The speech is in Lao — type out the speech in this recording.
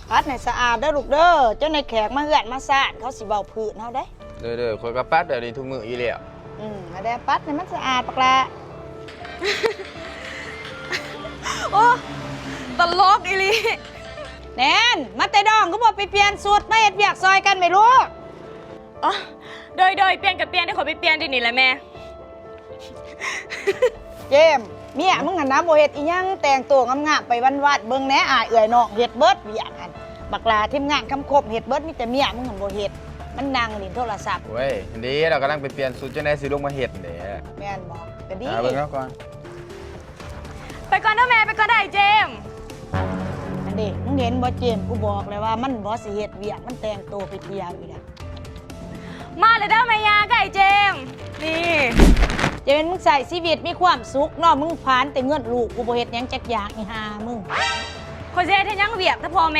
ປັດໃຫ້ສະອາດເດີລູກເດີ ເຈົ້ານາຍແຂກມາເຮືອນມາຊານ ເຂົາຊິເວົ້າພື້ນເຮົາເດ້. ເດີໆ ຂ້ອຍກໍປັດແບບນີ້ທຸກມື້ຢູ່ແລ້ວ. ອືມ ຫັ້ນແຫຼະ ປັດໃຫ້ມັນສະອາດບັກຫຼ້າ. ໂອ້ ຕະຫຼົກອີ່ຫຼີ. ແນນ ມາແຕ່ດອງ ຄືບໍ່ໄປປ່ຽນຊຸດ ມາເຮັດວຽກຊ່ອຍກັນແມ່ລູກ. ອໍ ໂດຍໆ ປ່ຽນກໍປ່ຽນ ດຽວຂ້ອຍໄປປ່ຽນດຽວນີ້ແຫຼະແມ່. ເຈມ ເມຍມຶງຫັ້ນນະ ບໍ່ເຮັດອີ່ຫຍັງ ແຕ່ງໂຕງາມໆ ໄປວັນໆ ເບິ່ງແດ່ ອ້າຍເອື້ອຍນ້ອງເຮັດເບິດວຽກຫັ້ນ ບັກຫຼ້າ ທີມງານຄຳຄົມເຮັດເບິດ ມີແຕ່ເມຍມຶງຫັ້ນບໍ່ເຮັດ ມັນນັ່ງຫຼິ້ນໂທລະສັບ. ໂອ້ຍ ຫັ້ນເດ້ ລາວກຳລັງໄປປ່ຽນຊຸດ ຈັ່ງໃດຊິລົງມາເຮັດແດ່. ແມ່ນບໍ່? ກະດີ ຫາເບິ່ງເອົາກ່ອນ. ໄປກ່ອນເດີແມ່ ໄປກ່ອນເດີອ້າຍເຈມ. ຫັ້ນເດ້ ມຶງເຫັນບໍ່ເຈມ ກູບອກແລ້ວວ່າມັນບໍ່ຊິເຮັດວຽກ ມັນແຕ່ງໂຕໄປທ່ຽວອີກແລ້ວ. ມາແລ້ວເດີແມ່ຍ່າກັບອ້າຍເຈມ. ນີ້ ຈະເປັນມຶງໃຊ້ຊີວິດມີຄວາມສຸກເນາະ ມຶງຜານແຕ່ເງິນລູກ ກູບໍ່ເຮັດຫຍັງຈັກຢ່າງ ອີຫ່າມຶງ. ຂ້ອຍຊິເຮັດຫຍັງວຽກ ແຕ່ພໍ່ແມ່